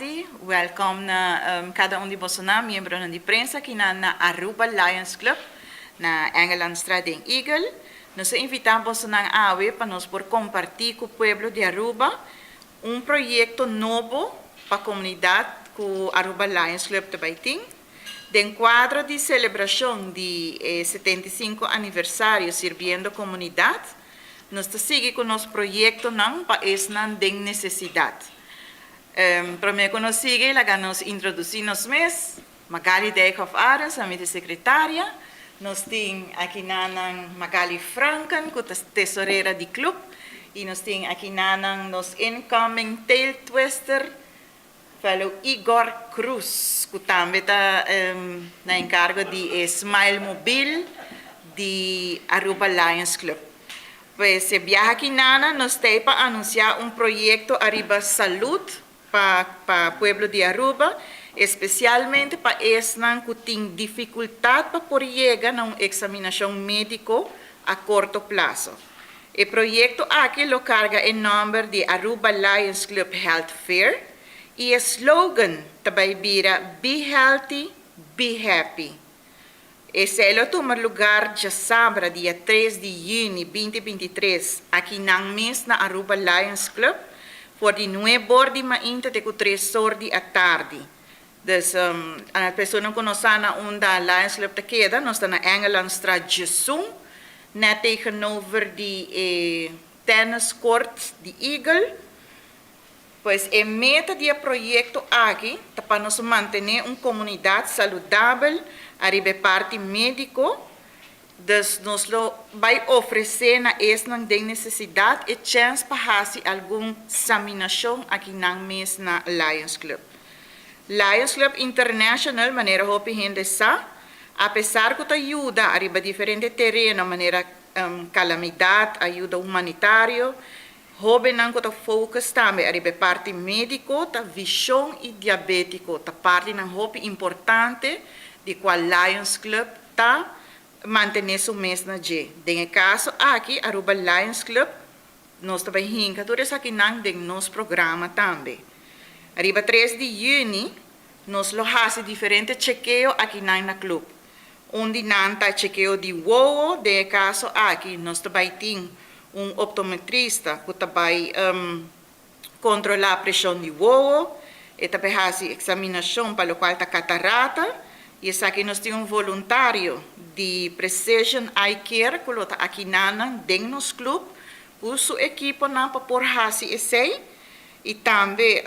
tardi. Welkom na cada un di bosonan, miembronan di prensa aki na Aruba Lions Club na Engelandstraat den Eagle. Nos a invita bosonan awe pa nos por comparti cu pueblo di Aruba un proyecto nobo pa comunidad cu Aruba Lions Club ta bay tin. Den cuadro di celebracion di e 75 aniversario sirbiendo comunidad, nos ta sigui cu nos proyectonan pa esnan den necesidad. Prome cu nos sigui, laga nos introduci nos mes. Magali Dijkhoff Arends, ami ta secretaria. Nos tin aki nanan Magali Franken, cu ta tesorera di club. Y nos tin aki nanan nos incoming tail twister, fellow Igor Cruz, cu tambe ta na encargo di e Smile Mobile di Aruba Lions Club. Pues e biaha aki nana nos ta pa anuncia un proyecto ariba salud pa pueblo di Aruba, especialmente pa esnan cu tin dificultad pa por yega na un examinacion medico a corto plazo. E proyecto aki lo carga e nomber di Aruba Lions Club Health Fair y e slogan tambe bira "Be Healthy, Be Happy". Esey lo tuma lugar diasabra, dia 3 di juni 2023, aki nan mes na Aruba Lions Club, for di 9 or di mainta te 3 or di atardi. Dus e persona cu no sa na unda Lions Club ta keda, nos ta na Engelandstraat 11, net tegenover di tennis court di Eagle. Pues e meta di e proyecto aki ta pa nos mantene un comunidad saludabel ariba parti medico. Dus nos lo bay ofrece na esnan den necesidad e chance pa haci algun examinacion aki nan mes na Lions Club. Lions Club International, manera hopi hende sa, apesar cu ta yuda ariba diferente tereno, manera calamidad, ayudo humanitario, hobennan cu ta focus tambe ariba parti medico, ta vision y diabetico, ta partinan hopi importante di cual Lions Club ta mantene su mes na dje. Den caso aki, Aruba Lions Club, nos tambe hinca tur esakinan den nos programa tambe. Ariba 3 di juni, nos lo haci diferente chekeo aki na club. Un di nan ta chekeo di wowo, den caso aki, nos tambe tin un optometrista cu tambe controla presion di wowo, y tambe haci examinacion pa loke ta catarata, y esaki nos tin un voluntario di Precision Eye Care, cu ta aki na den nos club, cu su ekiponan pa por haci esey, y tambe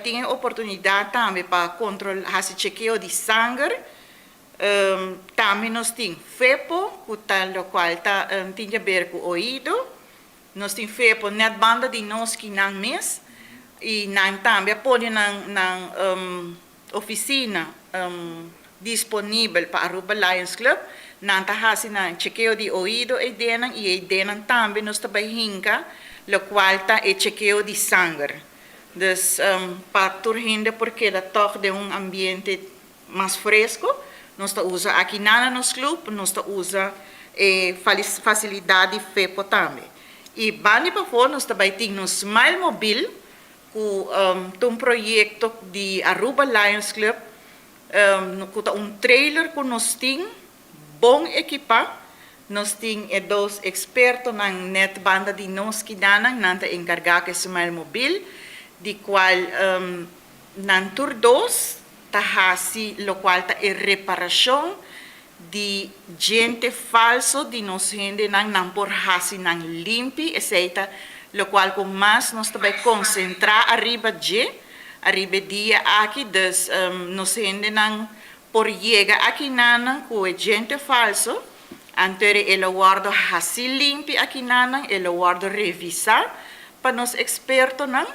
tin oportunidad tambe pa controla, haci chekeo di sanger. Tambe nos tin FEPO, cu ta loke ta, tin di haber cu oido. Nos tin FEPO net banda di nos aki nan mes, y nan tambe a pone nan oficina disponibel pa Aruba Lions Club. Nan ta haci nan chekeo di oido y denan y denan tambe nos tambe hinca loke ta e chekeo di sanger. Dus pa tur hende por keda toch den un ambiente mas fresco, nos ta usa aki na nos club, nos ta usa facilidad di FEPO tambe. Y banda pafo, nos tambe tin nos Smile Mobile, cu un proyecto di Aruba Lions Club, cu un trailer cu nos tin, bon ekipa. Nos tin dos expertonan net banda di nos cu nan ta encarga cu Smile Mobile, di cual nan tur dos ta haci loke ta e reparacion di djente falso di nos hendenan, nan por haci nan limpi. Esey ta loke cu mas nos tambe concentra ariba dje, ariba dia aki. Dus nos hendenan por yega aki nan cu djente falso, anto e lo wordo haci limpi aki nan, e lo wordo revisa pa nos expertonan,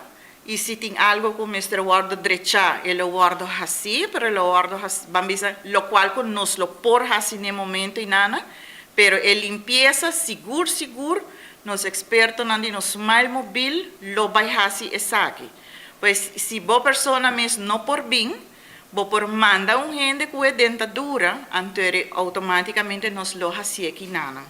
y si tin algo cu mester wordo drecha, e lo wordo haci, pero e lo wordo ban bisa loke cu nos lo por haci na momento eynan, pero e limpieza sigur sigur nos expertonan di nos Smile Mobile lo bay haci esaki. Pues si bo persona mes no por bin, bo por manda un hende cu e dentadura, anto automaticamente nos lo haci aki nan.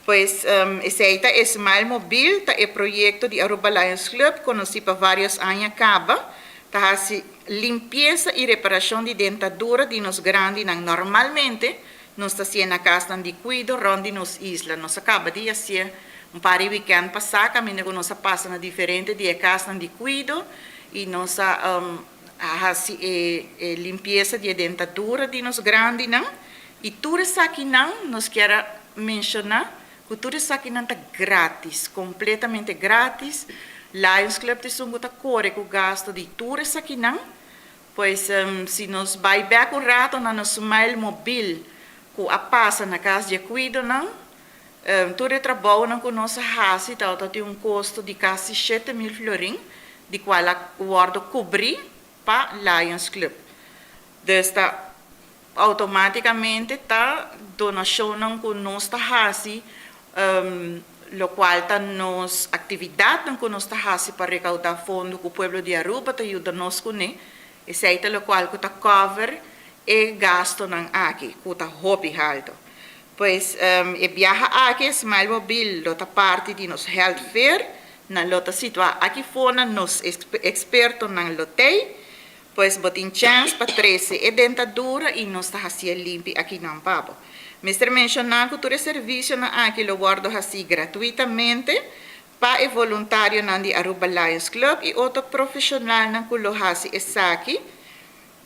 Pues esey ta Smile Mobile, ta e proyecto di Aruba Lions Club, conoci pa varios aña caba. Ta hasi limpiesa i reparashon di dentadura di nos grandinan. Normalmente nos ta hasié na kasnan di kuido rònt di nos isla. Nos a kaba di hasié un par di wikènt pasá kaminda ku nos a pasa na diferente di e kasnan di kuido i nos a hasi e limpiesa di e dentadura di nos grandinan. I tur esakinan nos kier a menshoná Ku tur esakinan ta gratis, kompletamente gratis. Lions Club ta esun ku ta kore ku gasto di tur esakinan. Pues si nos bai bek un rato na nos Smile Mobil ku a pasa na kas di e kuidonan, tur e trabounan ku nos a hasi tabata tin un kosto di kasi 7000 florin, di kual a wòrdu kubrí pa Lions Club. Dus ta Automáticamente ta donacionnan cu nos ta haci, locual ta nos actividadnan cu nos ta haci pa recauda fondo cu pueblo di Aruba ta yuda nos cune, esey ta locual cu ta cover e gastonan aki, cu ta hopi halto. Pues e biaha aki e Smile Mobile lo ta parti di nos Health Fair, nan lo ta situa aki for na nos expertonan lo tey. Pues bo tin chèns pa trese e dentadura i nos ta hasié limpi akinan pa bo. Mester menshoná ku tur e servisionan aki lo wòrdu hasí gratuitamente pa e voluntarionan di Aruba Lions Club i otro profeshonalnan ku lo hasi esaki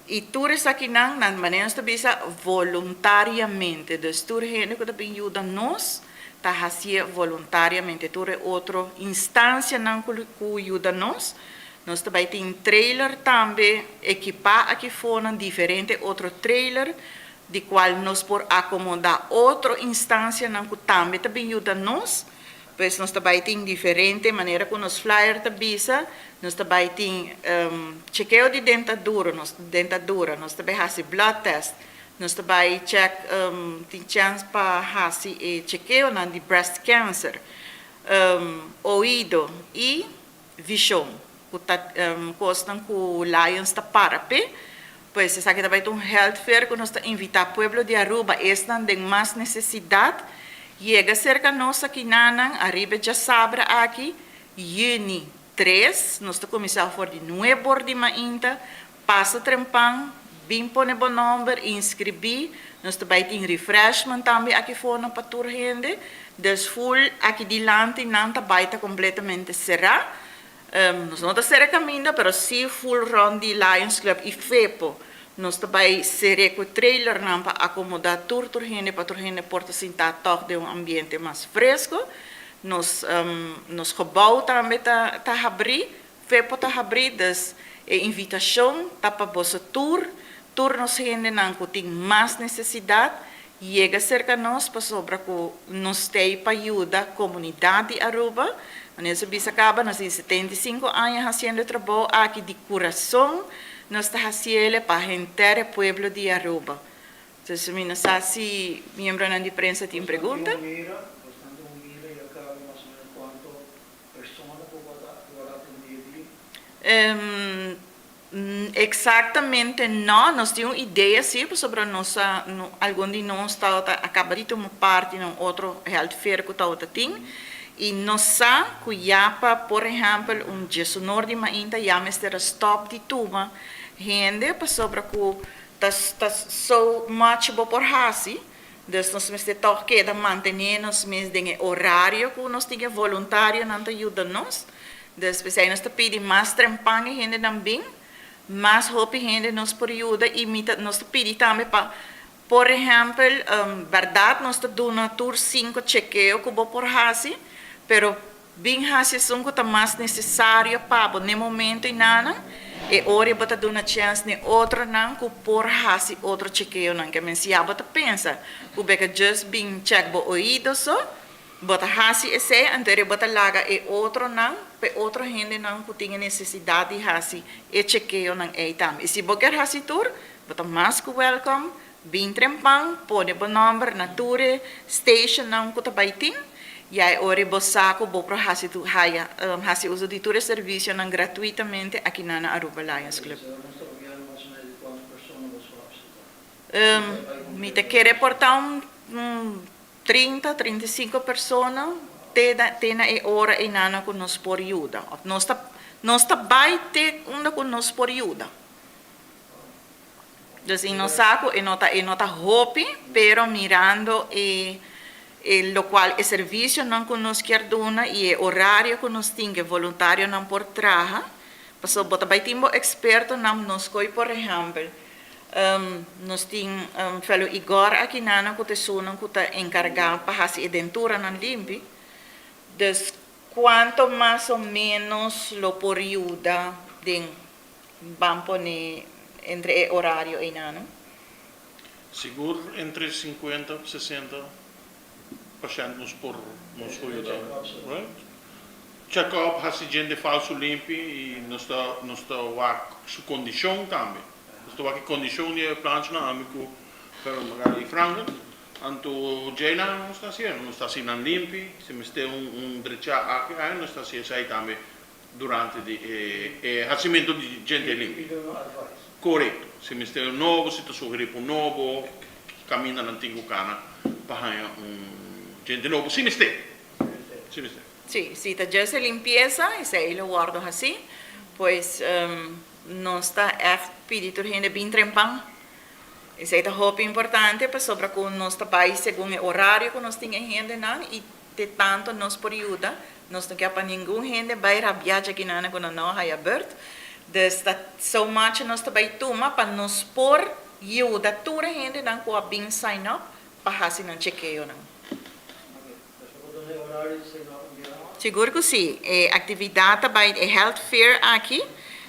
i tur esakinan nan manera nos ta bisa voluntariamente. Dus tur hende ku ta bin yuda nos ta hasié voluntariamente. Tur e otro instansianan ku yuda nos. Nos ta bai tin trailer tambe ekipá aki fonan, diferente otro trailer di kual nos por akomodá otro instansianan ku tambe ta bin yuda nos. Pues nos ta bai tin diferente manera ku nos flyer ta bisa, nos ta bai tin chekeo di dentadura, nos dentadura, nos ta bai hasi blood test, nos ta bai chèk tin chèns pa hasi e chekeonan di breast cancer, oido i Vision, ku ta kosnan ku Lions ta para p'e. Pues esaki ta bai ta un health fair ku nos ta invitá pueblo di Aruba, esnan den mas nesesidat, yega serka nos akinanan ariba e djasabra aki, yüni 3. Nos ta kuminsá for di nuebe or di mainta, pasa trempan, bin pone bo nòmber, inskribí. Nos ta bai tin refreshment tambe aki forno pa tur hende. Dus ful aki dilanti nan ta bai ta kompletamente será. Nos no ta sera kaminda, pero sí ful rònt di Lions Club i Fepo. Nos ta bai ser'é ku trailernan pa akomodá tur tur hende pa tur hende por ta sintá tòg den un ambiente mas fresko. Nos nos gebou tambe ta ta habrí. Fepo ta habrí, dus e invitashon ta pa boso tur, tur nos hendenan ku tin mas nesesidat, yega serka nos pasobra ku nos t'ei pa yuda komunidat di Aruba. Manera nos a bisa kaba, nos tin 75 aña hasiendo e trabou aki di kurason, nos ta hasiele pa henter e pueblo di Aruba. Entonces mi no sa si miembronan di prensa tin pregunta. Persona ku bo ta wòrdu atendí di? Eksaktamente no, nos tin un idea si, pasobra nos a, algun di nos tabata a kaba di tuma parti na un otro health fair ku tabata tin, i nos sa ku ya pa por ehèmpel un diesunor di mainta ya mester a stòp di tuma hende pasobra ku ta ta so much bo por hasi. Dus nos mester tòg keda mantené nos mes den e orario ku nos tin e voluntarionan ta yuda nos. Dus p'esei nos ta pidi mas trempan e hendenan bin, mas hopi hende nos por yuda i mi ta nos ta pidi tambe pa por ehèmpel bèrdat nos ta duna tur sinku chekeo ku bo por hasi, pero Bin hasi esun ku ta mas nesesario pa bo n'e momento enanan, e ora bo ta duna chèns n'e otronan ku por hasi otro chekeonan. Ke men si ya bo ta pensa ku beka just bin chèk bo oido so, bo ta hasi esei, anto ora bo ta laga e otronan pa e otro hendenan ku tin e nesesidat di hasi e chekeonan ei tambe. I si bo kier hasi tur, bo ta mas ku wèlkòm, bin trempan, pone bo nòmber na tur e stationnan ku ta bai tin. Ya e ora bo sa ku bo por hasi tu haya hasi uso di tur e servisionan gratuitamente aki na na Aruba Lions Club. Mi ta kere por ta un 30, 35 persona te te na e ora einanan ku nos por yuda. Òf nos ta Nos ta bai te unda ku nos por yuda. Dus i nos sa ku e no ta hopi, pero mirando e lokual e servisionan ku nos kier duna i e orario ku nos tin ku voluntarionan por traha, pasobra bo ta bai tin bo ekspertonan. Nos koi, por ehèmpel, nos tin fellow Igor aki nan ku ta esunnan ku ta enkargá pa hasi e denturanan limpi. Dus kuantu mas o ménos lo por yuda den, ban pone, entre e orario einan? Sigur entre 50 i 60 pashènt nos por yuda. Right? Check up, hasi djente falsu limpi i nos ta wak su kondishon tambe. Nos ta wak e kondishon di e planchanan ami ku pero Magali Franken. Anto djei nos ta hasiendo, nos ta hasiendo limpi, si mester un drecha aki, ei nos ta hasiendo esei tambe durante di e hasimentu di djente limpi. Korekto. Si mester un nobo, si ta sugerí un nobo, kaminda nan tin ku kana pa un djente nobo. Si mester. Si mester. Si, ta just limpiesa, esei lo wòrdu asina, pues nos ta echt pidi tur hende bin trempan. Esei ta hopi importante pasobra ku nos ta bai segun e orario ku nos tin e hendenan i te tantu nos por yuda. Nos no ke pa ningun hende bai rabia djakinan ku nan no haya beurt. Dus ta so much nos ta bai tuma pa nos por yuda tur hendenan ku a bin sign up pa hasi nan chekeonan. Sigur ku si. E aktividat bai e health fair aki.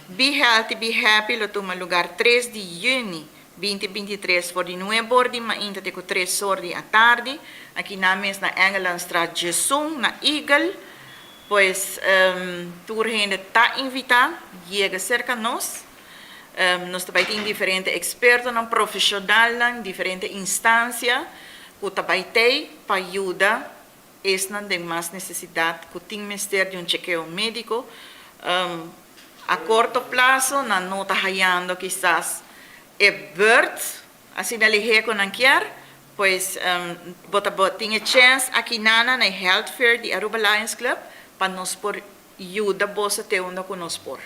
Be Healthy, Be Happy, lo tuma lugá 3 di yüni 2023 for di 9 or di mainta te ku 3 or di atardi. Aki na mes na Engelandstraat 11 na Eagle. Pues tur hende ta invitá, yega serka nos. Nos tambe tin diferente ekspertonan, profeshonalnan, diferente instansia ku ta bai tei pa yuda esnan den mas nesesidat ku tin mester di un chekeo médiko. A korto plaso nan no ta hayando kisas e beurt asina lihé ku nan kier, pues bo ta bo tin e chèns aki nana na health fair di Aruba Lions Club pa nos por yuda boso te unda ku nos por.